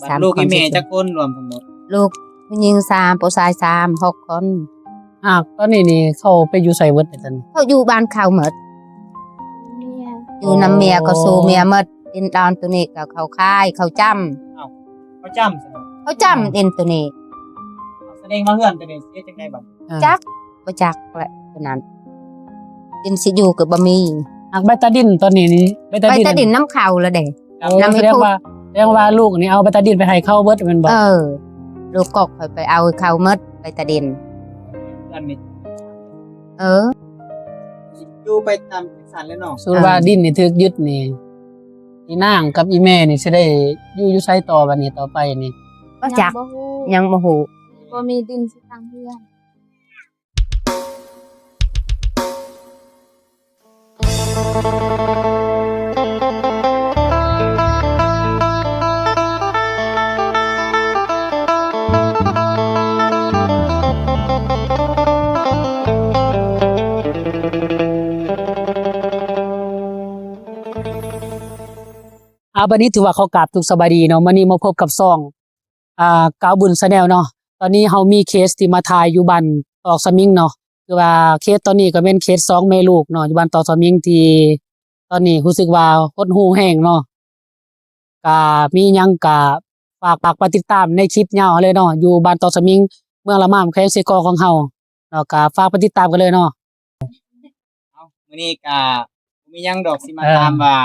ບັດ ສາມ ລູກ ຄົນ ອີ່ແມ່ ຊິ ຈັກຄົນລວມທັງໝົດ? ລູກຜູ້ຍິງສາມ ຜູ້ຊາຍສາມ ຫົກຄົນ. ອ້າວ ຕອນນີ້ນີ້ເຂົາໄປຢູ່ໃສເບິດນີ້ຕອນນີ້? ເຂົາຢູ່ບ້ານເຂົາໝົດ. ເມຍ ຢູ່ນຳເມຍ ອໍ ກໍສູ່ເມຍໝົດ. ດິນດອນໂຕນີ້ກໍເຂົາຂາຍ ເຂົາຈຳ. ເອົາ ເຂົາຈຳ ເຂົາຈຳ ເອີ ດິນໂຕນີ້. ເອົາ ສະແດງວ່າເຮືອນໂຕນີ້ເສຍຈັ່ງໃດບັດ? ເອີ ຈັກ ບໍ່ຈັກແຫຼະໂຕນັ້ນ. ດິນຊິຢູ່ກໍບໍ່ມີ. ຫາກໃບຕາດິນຕອນນີ້ນີ້ ໃບຕາດິນ ໃບຕາດິນນຳເຂົາລະເດ້. ໂອ້ ນຳ ສະແດງວ່າ ສະແດງວ່າລູກນີ້ເອົາໃບຕາດິນໄປໃຫ້ເຂົາເບິດແມ່ນບໍ່? ເອີ ລູກກອກຂ້ອຍໄປເອົາໃຫ້ເຂົາໝົດ ໃບຕາດິນ. ເອີ ຢູ່ໄປຕາມຈັງຊັ້ນແຫຼະເນາະ. ສົມມຸດວ່າ ເອີ ດິນນີ້ຖືກຍຶດນີ້ ອີນາງກັບອີແມ່ນີ້ຊິໄດ້ຢູ່ ຢູ່ໃສຕໍ່ບັດນີ້ ຕໍ່ໄປນີ້? ບໍ່ຈັກ ຍັງບໍ່ຮູ້ ຍັງບໍ່ຮູ້. ບໍ່ມີດິນຊິຕັ້ງເຮືອນ. ອ່າ ບັດນີ້ຖືວ່າຂໍກາບທຸກສະບາຍດີເນາະ. ມື້ນີ້ມາພົບກັບຊ່ອງ ອ່າ ກ່າວບຸນ Channel ເນາະ. ຕອນນີ້ເຮົາມີເຄສທີ່ມາຖ່າຍຢູ່ບ້ານຕອກສະມິງເນາະ. ຄືວ່າເຄສຕອນນີ້ກໍແມ່ນເຄສສອງແມ່ລູກເນາະ ຢູ່ບ້ານຕອກສະມິງ ທີ່ຕອນນີ້ຮູ້ສຶກວ່າຫົດຫູ່ແຮງເນາະ. ກະມີຫຍັງກະຝາກ ຝາກໄປຕິດຕາມໃນຄລິບຍາວເຮົາເລີຍເນາະ ຢູ່ບ້ານຕອກສະມິງ ເມືອງລະມາມ ແຂວງເຊກອງຂອງເຮົາເນາະ. ກະຝາກໄປຕິດຕາມກັນເລີຍເນາະ. ເອົາ ມື້ນີ້ກະບໍ່ມີຫຍັງດອກ ຊິມາ ເອີ ຖາມວ່າ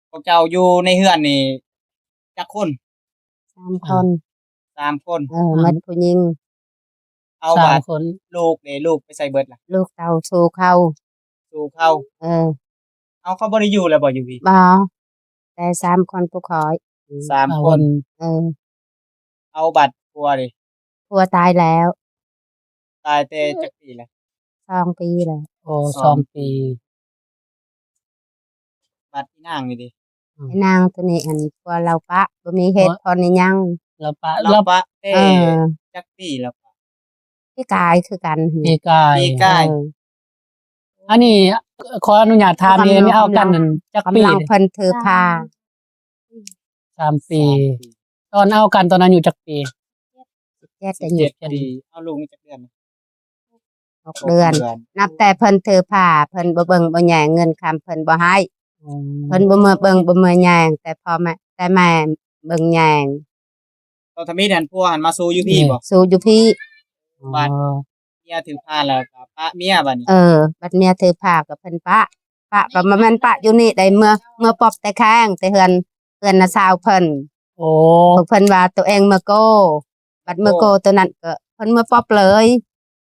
ພວກເຈົ້າຢູ່ໃນເຮືອນນີ້ຈັກຄົນ? ສາມຄົນ. ສາມຄົນ. ເອີ ໝົດຜູ້ຍິງ. ເອົາ ສາມຄົນ. ບາດລູກເດ ລູກໄປໃສເບິດລະ? ລູກເຕົ້າສູ່ເຂົາ. ສູ່ເຂົາ. ເອີ ເອົາ ເຂົາບໍ່ໄດ້ຢູ່ແລ້ວບໍ່ ຢູ່ພີ້? ບໍ່ ແຕ່ສາມຄົນຜູ້ຂ້ອຍ. ສາມ ສາມຄົນ. ເອີ ເອົາ ບາດຜົວເດ? ຜົວຕາຍແລ້ວ. ຕາຍແຕ່ຈັກປີລະ? ສອງປີແລ້ວ. ໂອ້ ສອງ ສອງປີ. ບັດອີນາງນີ້ເດ? ອືມ ອີນາງໂຕນີ້ ອັນ ຜົວລາວປະ ບໍ່ມີເຫດຜົນອີ່ຫຍັງ. ລາວປະ ລາວປະແຕ່ ເອີ ຈັກປີລາວປະ? ປີກາຍຄືກັນ. ປີກາຍ. ປີກາຍ. ເອີ ອັນນີ້ຂໍອະນຸຍາດຖາມນີ້ ເອົາກັນນັ້ນຈັກປີ? ກຳລັງເພິ່ນຖືພາ. ສາມປີ. ສາມປີ. ຕອນເອົາກັນຕອນອາຍຸຈັກປີ? ສິບເຈັດ ສິບເຈັດປີ. ເອົາລູກນີ້ຈັກເດືອນ? ຫົກເດືອນ. ຫົກເດືອນ. ນັບແຕ່ເພິ່ນຖືພາ ເພິ່ນບໍ່ເບິ່ງບໍ່ແຍງ ເງິນຄຳເພິ່ນບໍ່ໃຫ້. ອືມ ເພິ່ນບໍ່ເມືອເບິ່ງບໍ່ເມືອແຍງ ແຕ່ພໍ່ແມ່ ແຕ່ແມ່ເບິ່ງແຍງ. ຕອນທຳອິດຫັ້ນ ຜົວຫັ້ນມາສູ່ຢູ່ພີ້ບໍ່? ສູ່ຢູ່ພີ້. ອໍ ບາດເມຍຖືພາແລ້ວກໍປະເມຍບັດນີ້. ເອີ ບັດເມຍຖືພາກໍເພິ່ນປະ ປະກໍບໍ່ແມ່ນປະຢູ່ນີ້ໄດ໋ ເມືອ ເມືອປອບແຕ່ແຂວງ ແຕ່ເຮືອນ ເຮືອນນ້າສາວເພິ່ນ. ໂອ້ ເພິ່ນວ່າໂຕເອງເມືອໂກ ບັດເມືອໂກ ໂຕນັ້ນກໍເພິ່ນເມືອປອບເລີຍ.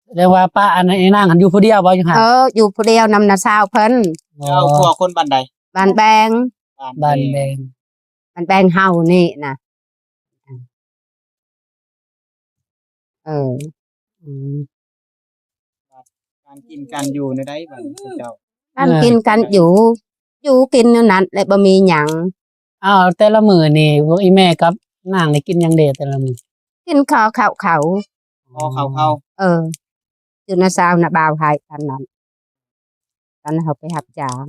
ສະແດງວ່າປະອັນ ອີນາງຫັ້ນຢູ່ຜູ້ດຽວບໍ່ ຢູ່ຫັ້ນ? ເອີ ຢູ່ຜູ້ດຽວນຳນ້າສາວເພິ່ນ. ອໍ ເຈົ້າ ຜົວຄົນບ້ານໃດ? ບ້ານແບງ. ບ້ານແບງ. ບ້ານແບງ ບ້ານແບງເຮົານີ້ນະ. ເອີ ອືມ ການກິນການຢູ່ແນວໃດບັດນີ້ເຈົ້າ? ການກິນການຢູ່ ຢູ່ກິນແນວນັ້ນແຫຼະ ບໍ່ມີຫຍັງ. ອ້າວ ແຕ່ລະມື້ນີ້ພວກອີ່ແມ່ກັບນາງນີ້ກິນຫຍັງແດ່ແຕ່ລະມື້? ກິນຂໍເຂົ້າເຂົາ. ຂໍເຂົ້າເຂົາ. ເອີ ຢູ່ນະຊາວນະບ່າວໃຫ້ຕອນນັ້ນ ຕອນເຮົາໄປຮັບຈ້າງ.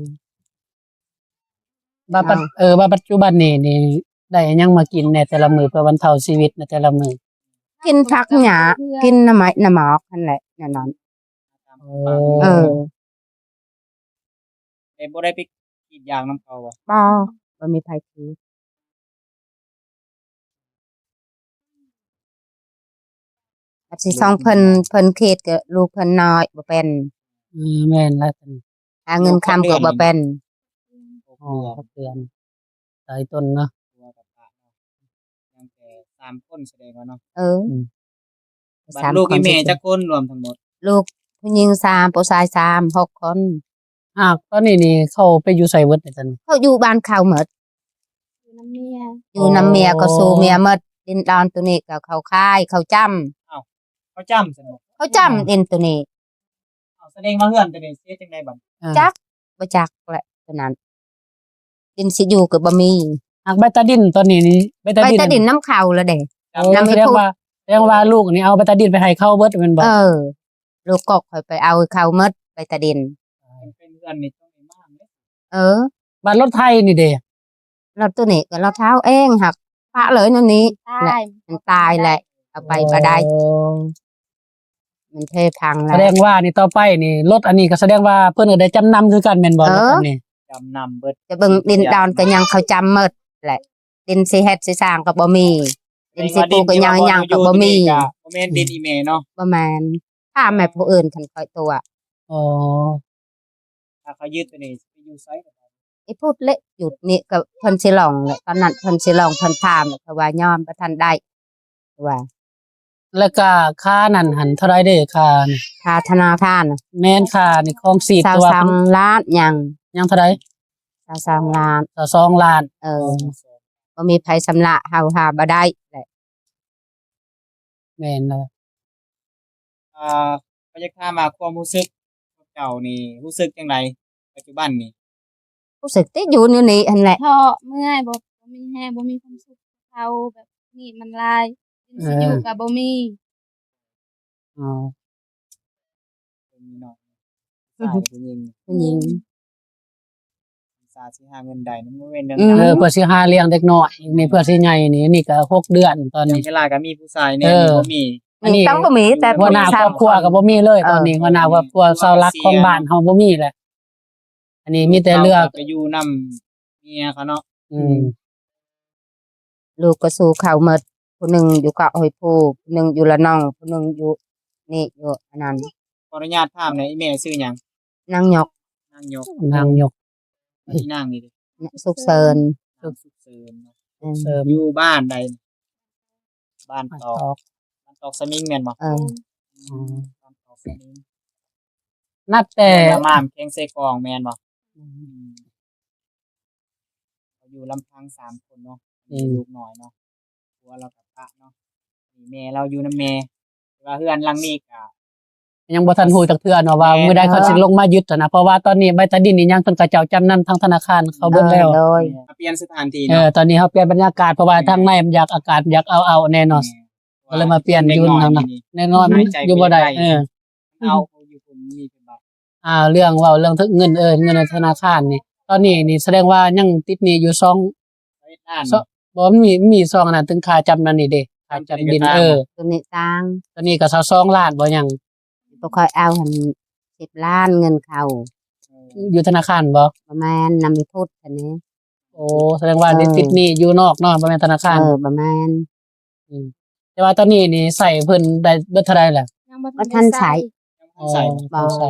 ບັດ ເອີ ບັດປັດຈຸບັນນີ້ ນີ້ໄດ້ຫຍັງມາກິນແດ່ແຕ່ລະມື້ ເພື່ອບັນເທົາຊີວິດໃນແຕ່ລະມື້? ກິນຜັກຫຍ້າ ກິນໜໍ່ໄມ້ໜໍ່ໝອກຫັ້ນແຫຼະ ແນວນັ້ນ. ໂອ້ ເອີ ແຕ່ບໍ່ໄດ້ໄປກຣີດຢາງນຳເຂົາບໍ່? ບໍ່ ບໍ່ມີໃຜກຣີດ. ບັດຊິສອງເພິ່ນ ເພິ່ນເຂດກໍລູກເພິ່ນນ້ອຍບໍ່ເປັນ. ອືມ ແມ່ນລະ ຫາເງິນຄຳກໍບໍ່ເປັນ. ຫົກເດືອນ. ຫົກເດືອນ. ຫຼາຍຕົນເນາະ. ຜົວກັບປະເນາະ ຍັງແຕ່ສາມຄົນ ສະແດງວ່າເນາະ. ເອີ ອືມ ບັດລູກອີ່ແມ່ຈັກຄົນລວມທັງໝົດ? ລູກຜູ້ຍິງສາມ ຜູ້ຊາຍສາມ ຫົກຄົນ. ຫາກຕອນນີ້ນີ້ເຂົາໄປຢູ່ໃສເບິດນີ້ຕອນນີ້? ເຂົາຢູ່ບ້ານເຂົາໝົດ. ຢູ່ນຳເມຍ ຢູ່ນຳເມຍ ອໍ ກໍສູ່ເມຍໝົດ. ດິນດອນໂຕນີ້ກໍເຂົາຂາຍ ເຂົາຈຳ. ອ້າວ ເຂົາຈຳຊັ້ນບໍ່? ເຂົາຈຳດິນໂຕນີ້. ເອົາ ສະແດງວ່າເຮືອນໂຕນີ້ເສຍຈັ່ງໃດບັດ? ເອີ ຈັກ ບໍ່ຈັກແຫຼະໂຕນັ້ນ. ດິນຊິຢູ່ກໍບໍ່ມີ. ຫາກໃບຕາດິນຕອນນີ້ນີ້ ໃບຕາດິນ ໃບຕາດິນນຳເຂົາລະເດ້. ໂອ້ ນຳ ສະແດງວ່າ ສະແດງວ່າລູກນີ້ເອົາໃບຕາດິນໄປໃຫ້ເຂົາເບິດແມ່ນບໍ່? ເອີ ລູກກອກຂ້ອຍໄປເອົາເຂົາໝົດໃບຕາດິນ. ເປັນເຮືອນນີ້ຕ້ອງໄດ້ມາງເດ້. ເອີ ບາດລົດໄຖນີ້ເດ້? ລົດໂຕນີ້ກໍລົດເຮົາເອງ ຫາກ ປະເລີຍແນວນີ້ ຕາຍ ແຫຼະ ມັນຕາຍແຫຼະ ເອົາໄປບໍ່ໄດ້ ອໍ ມັນເພພັງແລ້ວ ສະແດງວ່ານີ້ຕໍ່ໄປນີ້ ລົດອັນນີ້ກໍສະແດງວ່າເພິ່ນກໍໄດ້ຈຳນຳຄືກັນແມ່ນບໍ່? ເອີ ລົດອັນນີ້ ຈຳນຳເບິດ ຈະເບິ່ງດິນດອນກໍຍັງເຂົາຈຳໝົດແຫຼະ ດິນຊິເຮັດຊິສ້າງກໍບໍ່ມີ ດິນຊິປູກກໍຍັງ ຍັງກໍບໍ່ມີ ບໍ່ແມ່ນດິນອີ່ແມ່ເນາະ ບໍ່ແມ່ນ ຖາມແມ່ຜູ້ອື່ນຄັນຂ້ອຍຕົວະ ອໍ ຖ້າເຂົາຍຶດຕົວນີ້ຊິໄປຢູ່ໃສ? ອີພຸດເລະ ຢູ່ນີ້ກໍເພິ່ນຊິລອງແຫຼະ ຕອນນັ້ນເພິ່ນຊິລອງ ເພິ່ນຖາມ ເຂົາວ່າຍອມບໍ່ທັນໄດ້ ວ່າ ແລ້ວກະຄ່ານັ້ນຫັ້ນເທົ່າໃດເດ້? ຄ່າ ຄ່າທະນາຄານ ແມ່ນ ຄ່ານີ້ຄອງຊີບ ຊາວສອງລ້ານຍັງ ຍັງເທົ່າໃດ? ຊາວສອງລ້ານ ຊາວສອງລ້ານ ເອີ ອໍ ບໍ່ມີໃຜຊຳລະ ເຮົາຫາບໍ່ໄດ້ແຫຼະ ແມ່ນແລ້ວ ອ່າ ຂ້ອຍຢາກຖາມວ່າຄວາມຮູ້ສຶກຂອງເຈົ້ານີ້ ຮູ້ສຶກຈັ່ງໃດປັດຈຸບັນນີ້? ຮູ້ສຶກຕິຢູ່ແນວນີ້ຫັ້ນແຫຼະ ທໍ້ເມື່ອຍ ບໍ່ ບໍ່ມີແຮງ ບໍ່ມີຄວາມສຸກ ເຮົາແບບນີ້ມັນຫຼາຍ ກິນຊິຢູ່ກໍບໍ່ມີ ອໍ ເປັນນ້ອງ ຜູ້ຊາຍ ຜູ້ຍິງ ຜູ້ຍິງ ສາຊິຫາເງິນໄດ້ ມັນບໍ່ແມ່ນເລື່ອງ ອືມ ງ່າຍ ເອີ ເພື່ອຊິຫາລ້ຽງເດັກນ້ອຍນີ້ ເພື່ອຊິໃຫຍ່ນີ້ ນີ້ກໍຫົກເດືອນຕອນນີ້ ເວລາກໍມີຜູ້ຊາຍແດ່ ເອີ ບໍ່ມີ ອັນນີ້ຕ້ອງບໍ່ມີ ແຕ່ຫົວໜ້າຄອບຄົວກໍບໍ່ມີເລີຍຕອນນີ້ ເອີ ຫົວໜ້າຄອບຄົວ ເສົາຫຼັກຂອງບ້ານເຮົາບໍ່ມີແຫຼະ ອັນນີ້ມີແຕ່ເລືອກ ລູກເຕົ້າກໍໄປຢູ່ນຳເມຍເຂົາເນາະ ອືມ ອືມ ລູກກໍສູ່ເຂົາໝົດ ຜູ້ໜຶ່ງຢູ່ເກາະຫ້ວຍພູ ຜູ້ໜຶ່ງຢູ່ລະນອງ ຜູ້ໜຶ່ງຢູ່ນີ້ ຢູ່ອັນນັ້ນ ຂໍອະນຸຍາດຖາມແດ່ ອີ່ແມ່ຊື່ຫຍັງ? ນາງຍົກ ນາງຍົກ ນາງຍົກ ອີ່ນາງນີ້ເດ? ສຸກເສີນ ນາງສຸກເສີນເນາະ ອືມ ສຸກເສີນ ຢູ່ບ້ານໃດ? ບ້ານຕອກ ບ້ານຕອກ ບ້ານຕອກສະມິງແມ່ນບໍ່? ເອີ ອືມ ບ້ານຕອກສະມິງ ນັບແຕ່ ແມ່ນລະມາມແຂວງເຊກອງແມ່ນບໍ່? ອືມ ອືມ ເຂົາຢູ່ລຳພັງສາມຄົນເນາະ ອືມ ມີລູກນ້ອຍເນາະ ຜົວລາວກໍປະເນາະ ມີແມ່ລາວຢູ່ນຳແມ່ ແຕ່ວ່າເຮືອນຫຼັງນີ້ກໍ ຍັງບໍ່ທັນຮູ້ຈັກເທື່ອເນາະວ່າ ແມ່ນ ມື້ໃດເຂົາຊິລົງມາຍຶດຫັ້ນນະ ເພາະວ່າຕອນນີ້ໃບຕາດິນອີ່ຫຍັງເພິ່ນເຂົາເຈົ້າຈຳນຳທາງທະນາຄານເຂົາເບິດແລ້ວ ເອີ ໂດຍ ມາປ່ຽນສະຖານທີ່ ເອີ ເນາະ ຕອນນີ້ເຮົາປ່ຽນບັນຍາກາດ ເພາະວ່າ ແມ່ນ ທາງໃນມັນຢາກອາກາດຢາກອ້າວໆແນ່ເນາະ ແມ່ນ ກໍເລີຍມາປ່ຽນຢູ່ນຳນະ ເດັກນ້ອຍ ເດັກນ້ອຍມັນຢູ່ບໍ່ໄດ້ ເອີ ເອົາຢູ່ພຸ້ນມີເປັນບາດ ອ່າ ເລື່ອງເວົ້າເລື່ອງເງິນ ເອີ ເງິນໃນທະນາຄານນີ້ ຕອນນີ້ນີ້ສະແດງວ່າຍັງຕິດໜີ້ຢູ່ສອງ ສອງລ້ານ ບໍ່ ມັນມີ ມີສອງອັນນັ້ນ ເຖິງຄ່າຈຳນັ້ນນີ້ເດ້ ຄ່າຈຳດິນ ເອີ ຕົວນີ້ຕ່າງ ຕົວນີ້ກໍຊາວສອງລ້ານບໍ່ຍັງ ບໍ່ຄ່ອຍເອົາຫັ້ນ ສິບລ້ານເງິນເຂົ້າ ເອີ ຢູ່ທະນາຄານບໍ່? ບໍ່ແມ່ນ ນຳພຸດຫັ້ນເດ້ ໂອ້ ສະແດງວ່າ ເອີ ຕິດໜີ້ຢູ່ນອກເນາະ ບໍ່ແມ່ນທະນາຄານ ເອີ ບໍ່ແມ່ນ ອືມ ແຕ່ວ່າຕອນນີ້ນີ້ໃຊ້ເພິ່ນໄດ້ເບິດເທົ່າໃດລະ? ຍັງບໍ່ທັນໄດ້ໃຊ້ ບໍ່ທັນໃຊ້ ອໍ ບໍ່ທັນໃຊ້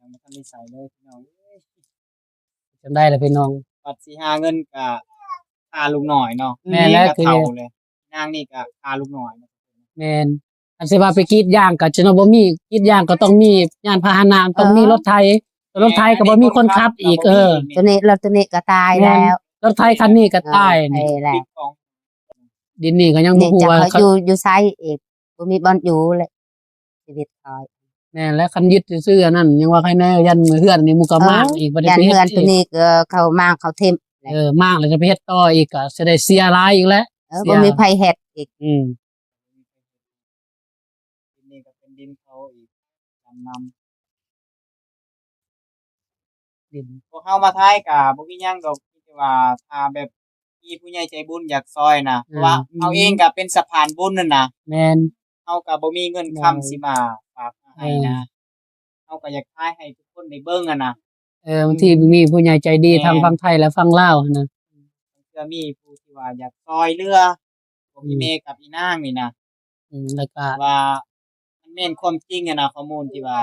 ຍັງບໍ່ທັນໄດ້ໃຊ້ເລີຍພີ່ນ້ອງເອີຍ ຈັ່ງໃດລະພີ່ນ້ອງ ບັດຊິຫາເງິນກະຄ່າລູກນ້ອຍເນາະ ແມ່ນແລ້ວ ກໍເຖົ້າແລ້ວ ນາງນີ້ກະຄ່າລູກນ້ອຍ ແມ່ນ ອັນຊິວ່າໄປກຣີດຢາງກໍຈະເນາະ ບໍ່ມີ ກຣີດຢາງກໍຕ້ອງມີຍານພາຫະນະ ຕ້ອງມີ ເອີ ລົດໄຖ ລົດໄຖກໍບໍ່ມີຄົນຂັບອີກ ເອີ ຕົວນີ້ ລົດຕົວນີ້ກໍຕາຍແລ້ວ ລົດໄຖຄັນນີ້ກໍຕາຍນີ້ ເອີ ແຫຼະ ດິນນີ້ກໍຍັງບໍ່ຮູ້ວ່າເຂົາຢູ່ ຢູ່ໃສອີກ ບໍ່ມີບ່ອນຢູ່ແຫຼະ ຊີວິດຂ້ອຍ ແມ່ນແຫຼະ ຄັນຍຶດຊື່ໆ ອັນນັ້ນຍັງວ່າໃຄແນ່ ຢ້ານເຮືອນນີ້ໝູ່ກໍມ້າງອີກ ບໍ່ໄດ້ໄປເຮັດ ຢ້ານເຮືອນຕົວນີ້ກໍເຂົາມ້າງເຂົາຖິ້ມ ເອີ ມ້າງແລ້ວຈະໄປເຮັດຕໍ່ອີກ ກໍຊິໄດ້ເສຍຫຼາຍອີກແຫຼະ ເອີ ເສຍ ບໍ່ມີໃຜເຮັດອີກ ອືມ ດິນນີ້ກໍເປັນດິນເຂົາອີກ ຈຳນຳ ດິນ ພວກເຮົາມາໄທກໍບໍ່ມີຫຍັງດອກ ມີແຕ່ວ່າຖ້າແບບມີຜູ້ໃຫຍ່ໃຈບຸນຢາກຊ່ອຍນະ ເພາະວ່າ ອືມ ເຮົາເອງກໍເປັນສະພານບຸນນັ້ນນະ ແມ່ນ ເຮົາກໍບໍ່ມີເງິນຄຳ ແມ່ນ ຊິມາຝາກມາໃຫ້ນະ ເອີ ເຮົາກໍຢາກຖ່າຍໃຫ້ທຸກຄົນໄດ້ເບິ່ງຫັ້ນນະ ເອີ ບາງທີມີຜູ້ໃຫຍ່ໃຈດີ ແມ່ນ ທັງຝັ່ງໄທ ແລະ ຝັ່ງລາວຫັ້ນນະ ບາງເທື່ອມີຜູ້ທີ່ວ່າຢາກຊ່ອຍເຫຼືອ ພວກ ອືມ ອີ່ແມ່ກັບອີ່ນາງນີ້ນະ ອືມ ແລ້ວກໍວ່າມັນແມ່ນຄວາມຈິງຫັ້ນນະ ຂໍ້ມູນທີ່ວ່າ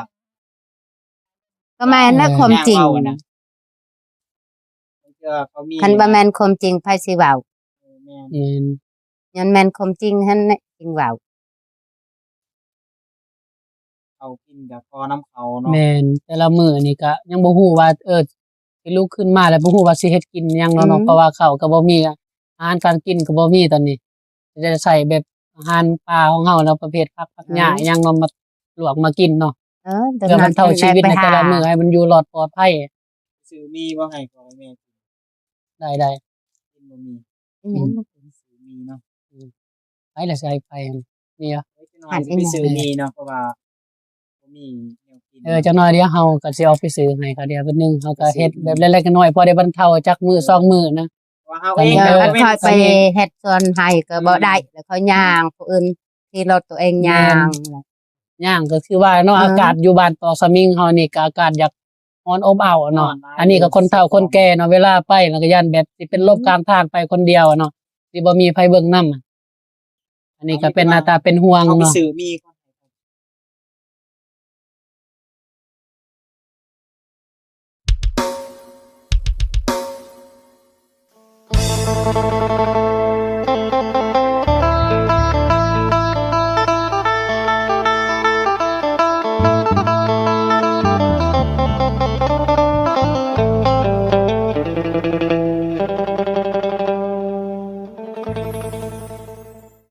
ກໍແມ່ນແຫຼະ ເອີ ຄວາມຈິງ ນາງເວົ້າຫັ້ນນະ ບາງເທື່ອເຂົາມີ ຄັນບໍ່ແມ່ນຄວາມຈິງໃຜຊິເວົ້າ ເອີ ແມ່ນ ແມ່ນ ຍ້ອນແມ່ນຄວາມຈິງຫັ້ນແຫຼະຈຶ່ງເວົ້າ ເຂົ້າກິນກໍພໍນຳເຂົາເນາະ ແມ່ນ ແຕ່ລະມື້ນີ້ກໍຍັງບໍ່ຮູ້ວ່າ ເອີ ຊິລຸກຂຶ້ນມາແລ້ວບໍ່ຮູ້ວ່າຊິເຮັດກິນຫຍັງແລ້ວເນາະ ອືມ ເພາະວ່າເຂົ້າກໍບໍ່ມີ ອາຫານການກິນກໍບໍ່ມີຕອນນີ້ ຈະໄດ້ໃຊ້ແບບອາຫານປ່າຂອງເຮົາເນາະ ປະເພດຜັກ ຜັກຫຍ້າ ເອີ ອີ່ຫຍັງເນາະ ມາລວກມາກິນເນາະ ເອີ ເພື່ອບັນເທົາຊີວິດໃນແຕ່ລະມື້ໃຫ້ມັນຢູ່ລອດປອດໄພ ຊື້ໝີ່ບໍ່ໃຫ້ພໍ່ໃຫ້ແມ່ກິນ ໄດ້ ໄດ້ ກິນບໍ່ໝີ່ ອືມ ຊື້ໝີ່ເນາະ ອືມ ໃຜລະຊິໃຫ້ໄປ ມີຫວະ ເອີ ຈັກໜ້ອຍຊິໄປຊື້ໝີ່ເນາະ ເພາະວ່າບໍ່ມີແນວກິນ ເອີ ຈັກໜ້ອຍດຽວເຮົາກໍຊິອອກໄປຊື້ໃຫ້ເຂົາດຽວ ເປັນໜຶ່ງເຮົາກໍເຮັດແບບເລັກໆນ້ອຍໆ ພໍໄດ້ບັນເທົາຈັກມື້ ເອີ ສອງມື້ນະ ເຮົາເອງກໍ ຄັນຂ້ອຍໄປເຮັດສວນໄຮ່ກໍບໍ່ໄດ້ ແລ້ວຂ້ອຍຍ່າງ ຜູ້ອື່ນຂີ່ລົດ ໂຕເອງຍ່າງ ຍ່າງກໍຄືວ່າເນາະ ອາກາດຢູ່ບ້ານຕອກສະໝິງເຮົານີ້ກໍອາກາດຢາກຮ້ອນອົບເອົາເນາະ ອັນນີ້ກໍຄົນເຖົ້າຄົນແກ່ເນາະ ເວລາໄປແລ້ວກໍຢ້ານແບບຊິເປັນລົມກາງທາງ ໄປຄົນດຽວເນາະ ຊິບໍ່ມີໃຜເບິ່ງນຳ ອັນນີ້ກໍເປັນໜ້າຕາເປັນຫ່ວງເນາະ ເຮົາໄປຊື້ມີ